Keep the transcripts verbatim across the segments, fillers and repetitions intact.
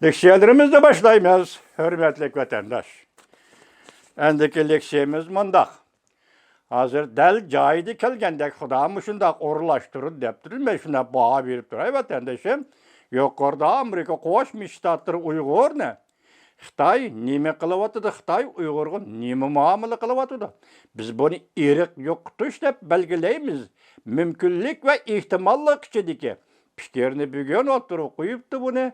لېكسىيەلىرىمىزنى باشلايمىز، ھۆرمەتلىك ۋەتەنداش. ئەندىكى لېكسىيەمىز مۇنداق. ھازىر دەل جايىدا كەلگەندەك، خۇدا مۇشۇنداق ئورۇنلاشتۇرىدۇ دەپ تۇرۇپ، مەن شۇنداق باھا بېرىپ تۇراي، ۋەتەندىشىم. يۇقىرىدا ئامېرىكا قوشما شتاتلىرى ئۇيغۇرنى، خىتاي نېمە قىلىۋاتىدۇ، خىتاي ئۇيغۇرغا نېمە مۇئامىلە قىلىۋاتىدۇ؟ بىز بۇنى ئىرق يوقىتىش دەپ بەلگىلەيمىز. مۇمكىنلىك ۋە ئېھتىماللىق ئىچىدىكى پىكىرنى بۈگۈن ئوتتۇرىغا قويۇپتۇ بۇنى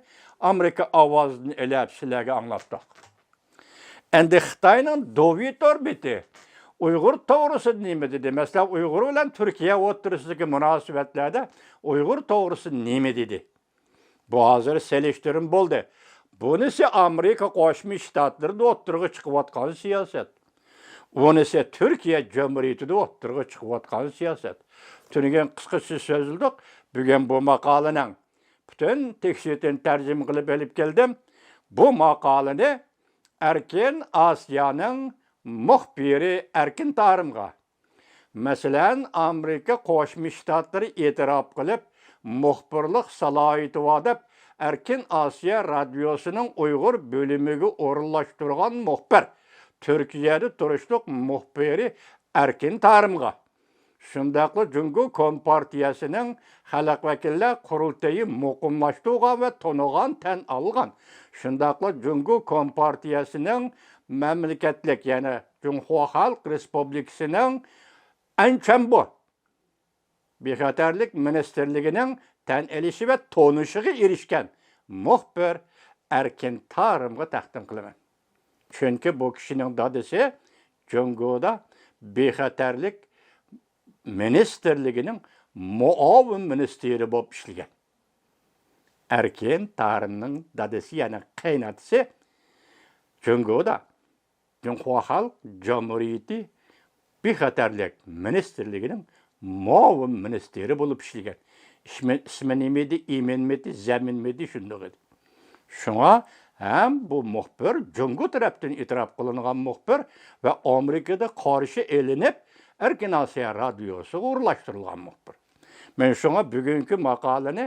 ئامېرىكا ئاۋازىدىن ئېلىپ سىلەرگە ئاڭلاتتۇق. ئەندى خىتاينىڭ دوۋيې تور بېتى ئۇيغۇر توغرىسىدا نېمە دېدى؟ مەسىلەن، ئۇيغۇر بىلەن تۈركىيە ئوتتۇرىسىدىكى مۇناسىۋەتلەردە ئۇيغۇر توغرىسىدا نېمە دېدى؟ بۇ ھازىر سېلىشتۇرما بولدى. بۇنىسى ئامېرىكا قوشما شتاتلىرىدا ئوتتۇرىغا چىقىۋاتقان سىياسەت. ئۇنىسى تۈركىيە جۇمھۇرىيىتىدە ئوتتۇرىغا چىقىۋاتقان سىياسەت. تۈنۈگۈن قىسقىچە سۆزلىدۇق. بۈگۈن بۇ ماقالىنىڭ پۈتۈن تېكىستىنى تەرجىمە قىلىپ ئېلىپ كەلدىم. بۇ ماقالىنى ئەركىن ئاسىيانىڭ مۇخبىرى ئەركىن تارىمغا، مەسىلەن، ئامېرىكا قوشما شتاتلىرى ئېتىراپ قىلىپ، مۇخبىرلىق سالاھىيىتى بار دەپ، ئەركىن ئاسىيا رادىيوسىنىڭ ئۇيغۇر بۆلۈمىگە ئورۇنلاشتۇرغان مۇخبىر، تۈركىيەدە تۇرۇشلۇق مۇخبىرى ئەركىن تارىمغا، شۇنداقلا جۇڭگو كومپارتىيەسىنىڭ خەلق ۋەكىللەر قۇرۇلتىيى مۇقىملاشتۇرغان ۋە تونۇغان، تەن ئالغان، شۇنداقلا جۇڭگو كومپارتىيەسىنىڭ مەملىكەتلىك، يەنى جۇڭخۇا خەلق رېسپۇبلىكىسىنىڭ ئەنچەنبۇ بىخەتەرلىك مىنىستىرلىكىنىڭ تەن ئېلىشى ۋە تونۇشىغا ئېرىشكەن مۇخبىر ئەركىن تارىمغا تەقدىم قىلىمەن. چۈنكى بۇ كىشىنىڭ دادىسى جۇڭگودا بىخەتەرلىك مىنىستىرلىكىنىڭ مۇئاۋىن مىنىستىرى بولۇپ ئىشلىگەن. ئەركىن تارىمنىڭ دادىسى، يەنى قېيىنئاتىسى جۇڭگودا جۇڭخۇا خەلق جۇمھۇرىيىتى بىخەتەرلىك مىنىستىرلىكىنىڭ مۇئاۋىن مىنىستىرى بولۇپ ئىشلىگەن. ئىسمى، ئىسمى نېمە ئىدى؟ ئىمىنمىدى، زەمىنمىدى، شۇنداق ئىدى. شۇڭا ھەم بۇ مۇخبىر جۇڭگو تەرەپتىن ئېتىراپ قىلىنغان مۇخبىر ۋە ئامېرىكىدا قارشى ئېلىنىپ، ئەركىن ئاسىيا رادىيوسىغا ئورۇنلاشتۇرۇلغان مۇخبىر. مەن شۇڭا بۈگۈنكى ماقالىنى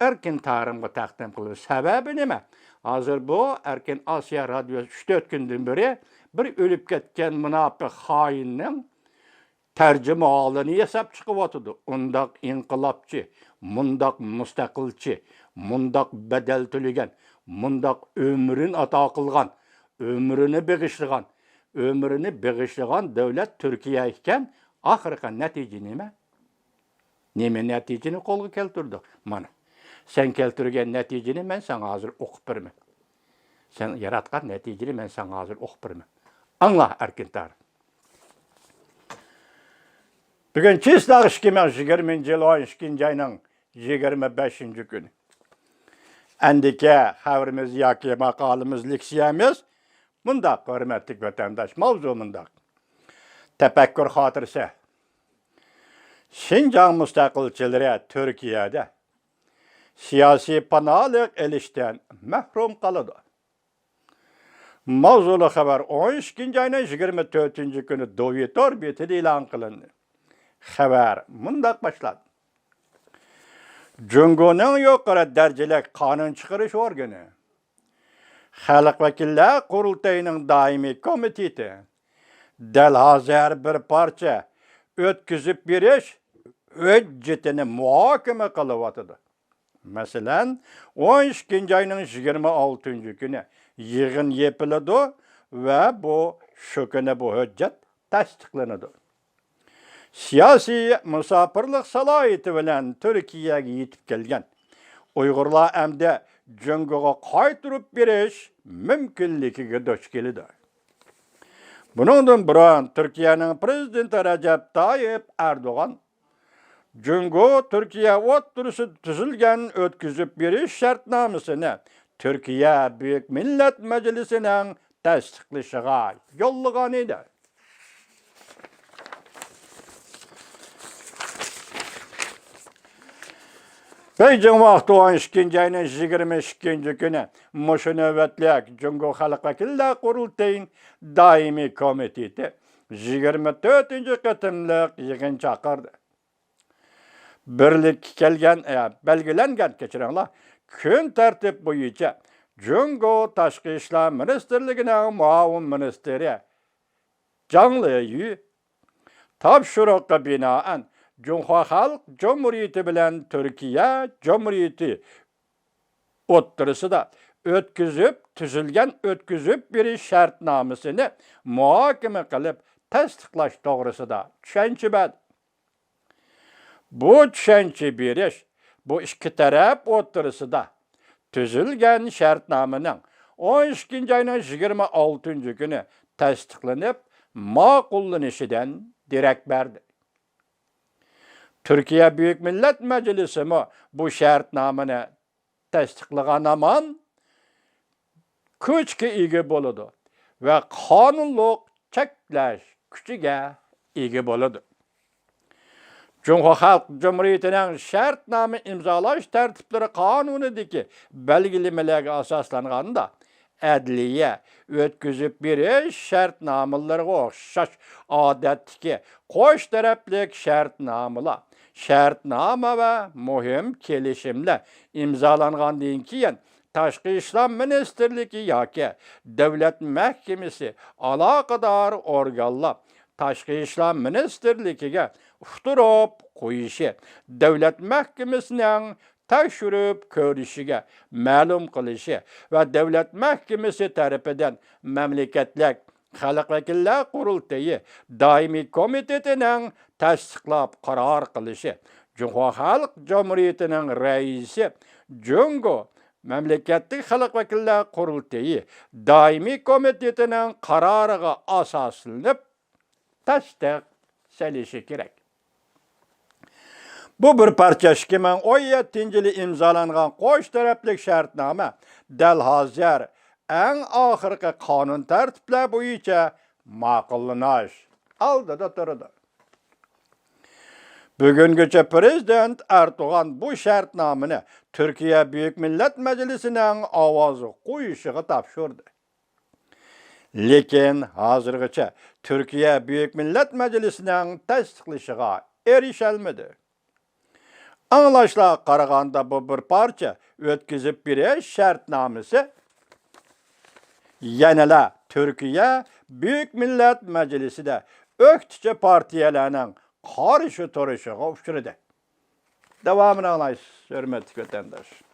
ئەركىن تارىمغا تەقدىم قىلىمەن. سەۋەبى نېمە؟ ھازىر بۇ ئەركىن ئاسىيا رادىيوسى ئۈچ تۆت كۈندىن بېرى بىر ئۆلۈپ كەتكەن مۇناپىق خائىننىڭ تەرجىمىھالىنى ياساپ چىقىۋاتىدۇ. ئۇنداق ئىنقىلابچى، مۇنداق مۇستەقىلچى، مۇنداق بەدەل تۆلىگەن، مۇنداق ئۆمرىنى ئاتا قىلغان، ئۆمرىنى بېغىشلىغان، ئۆمرىنى بېغىشلىغان دۆلەت تۈركىيە ئىكەن. ئاخىرقى نەتىجە نېمە؟ نېمە نەتىجىنى قولغا كەلتۈردۇق؟ مانا، سەن كەلتۈرگەن نەتىجىنى مەن ساڭا ھازىر ئوقۇپ بېرىمەن. سەن ياراتقان نەتىجىنى مەن ساڭا ھازىر ئوقۇپ بېرىمەن. ئاڭلا، ئەركىن تارىم. بۈگۈن چىسلاغ ئىككى مىڭ يىگىرمىنچى يىل ئون ئىككىنچى ئاينىڭ يىگىرمە بەشىنچى كۈنى. ئەندىكى خەۋىرىمىز ياكى ماقالىمىز، لېكسىيەمىز مۇنداق، ھۆرمەتلىك ۋەتەنداش، ماۋزۇ مۇنداق. تەپەككۇر خاتىرىسى. شىنجاڭ مۇستەقىلچىلىرى تۈركىيەدە سىياسىي پاناھلىق ئېلىشتىن مەھرۇم قالىدۇ. ماۋزۇلۇق خەۋەر ئون ئىككىنچى ئاينىڭ يىگىرمە تۆتىنچى كۈنى دوۋيې تور بېتىدە ئېلان قىلىندى. خەۋەر مۇنداق باشلاندى. جۇڭگونىڭ يۇقىرى دەرىجىلىك قانۇن چىقىرىش ئورگىنى، خەلق ۋەكىللەر قۇرۇلتىيىنىڭ دائىمىي كومىتېتى دەل ھازىر بىر پارچە ئۆتكۈزۈپ بېرىش ھۆججىتىنى مۇھاكىمە قىلىۋاتىدۇ. مەسىلەن، ئون ئىككىنچى ئاينىڭ يىگىرمە ئالتىنچى كۈنى يىغىن يېپىلىدۇ ۋە بۇ، شۇ كۈنى بۇ ھۆججەت تەستىقلىنىدۇ. سىياسىي مۇساپىرلىق سالاھىيىتى بىلەن تۈركىيەگە يېتىپ كەلگەن ئۇيغۇرلار ئەمدى جۇڭگوغا قايتۇرۇپ بېرىش مۇمكىنلىكىگە دۇچ كېلىدۇ. بۇنىڭدىن بۇرۇن تۈركىيەنىڭ پىرېزىدېنتى رەجەپ تايىپ ئەردوغان جۇڭگو تۈركىيە ئوتتۇرىسىدا تۈزۈلگەن ئۆتكۈزۈپ بېرىش شەرتنامىسىنى تۈركىيە بۈيۈك مىللەت مەجلىسىنىڭ تەستىقلىشىغا يوللىغان ئىدى. بېيجىڭ ۋاقتى ئون ئىككىنچى ئاينىڭ يىگىرمە ئىككىنچى كۈنى مۇشۇ نۆۋەتلىك جۇڭگو خەلق ۋەكىللەر قۇرۇلتىيىنىڭ دائىمىي كومىتېتى يىگىرمە تۆتىنچى قېتىملىق يىغىن چاقىردى. بىرلىككە كەلگەن، ئە، بەلگىلەنگەن، كەچۈرۈڭلار، كۈن تەرتىپ بويىچە جۇڭگو تاشقى ئىشلار مىنىستىرلىكىنىڭ مۇئاۋىن مىنىستىرى جاڭ لېيۈ تاپشۇرۇققا بىنائەن، جۇڭخۇا خەلق جۇمھۇرىيىتى بىلەن تۈركىيە جۇمھۇرىيىتى ئوتتۇرىسىدا ئۆتكۈزۈپ، تۈزۈلگەن ئۆتكۈزۈپ بېرىش شەرتنامىسىنى مۇھاكىمە قىلىپ تەستىقلاش توغرىسىدا چۈشەنچە بەردى. بۇ چۈشەنچە بېرىش بۇ ئىككى تەرەپ ئوتتۇرىسىدا تۈزۈلگەن شەرتنامىنىڭ ئون ئىككىنچى ئاينىڭ يىگىرمە ئالتىنچى كۈنى تەستىقلىنىپ ماقۇللىنىشىدىن دېرەك بەردى. تۈركىيە بۈيۈك مىللەت مەجلىسىمۇ بۇ شەرتنامىنى تەستىقلىغان ھامان كۈچكە ئىگە بولىدۇ ۋە قانۇنلۇق چەكلەش كۈچىگە ئىگە بولىدۇ. جۇڭخۇا خەلق جۇمھۇرىيىتىنىڭ شەرتنامە ئىمزالاش تەرتىپلىرى قانۇنىدىكى بەلگىلىمىلەرگە ئاساسلانغاندا، ئەدلىيە، ئۆتكۈزۈپ بېرىش شەرتنامىلىرىغا ئوخشاش ئادەتتىكى قوش تەرەپلىك شەرتنامىلار، شەرتنامە ۋە مۇھىم كېلىشىملەر ئىمزالانغاندىن كېيىن، تاشقى ئىشلار مىنىستىرلىكى ياكى دۆلەت مەھكىمىسى ئالاقىدار ئورگانلار تاشقى ئىشلار مىنىستىرلىكىگە ئۇقتۇرۇپ قويۇشى، دۆلەت مەھكىمىسىنىڭ تەكشۈرۈپ كۆرۈشىگە، مەلۇم قىلىشى ۋە دۆلەت مەھكىمىسى تەرىپىدىن مەملىكەتلىك خەلق ۋەكىللەر قۇرۇلتىيى دائىمىي كومىتېتىنىڭ تەستىقلاپ قارار قىلىشى، جۇڭخۇا خەلق جۇمھۇرىيىتىنىڭ رەئىسى جۇڭگو مەملىكەتلىك خەلق ۋەكىللەر قۇرۇلتىيى دائىمىي كومىتېتىنىڭ قارارىغا ئاساسلىنىپ تەستىق سېلىشى كېرەك. بۇ بىر پارچە ئىككى مىڭ ئون يەتتىنچى يىلى ئىمزالانغان قوش تەرەپلىك شەرتنامە دەل ھازىر ئەڭ ئاخىرقى قانۇن تەرتىپلەر بويىچە ماقۇللىنىش ئالدىدا تۇرىدۇ. بۈگۈنگىچە پىرېزىدېنت ئەردوغان بۇ شەرتنامىنى تۈركىيە بۈيۈك مىللەت مەجلىسىنىڭ ئاۋازغا قويۇشىغا تاپشۇردى. لېكىن ھازىرغىچە تۈركىيە بۈيۈك مىللەت مەجلىسىنىڭ تەستىقلىشىغا ئېرىشەلمىدى. ئاڭلاشلارغا قارىغاندا، بۇ بىر پارچە ئۆتكۈزۈپ بېرىش شەرتنامىسى يەنىلا تۈركىيە بۈيۈك مىللەت مەجلىسىدە ئۆكتىچى پارتىيەلەرنىڭ قارشى تۇرۇشىغا ئۇچرىدى. داۋامىنى ئاڭلايسىز، ھۆرمەتلىك ۋەتەنداش.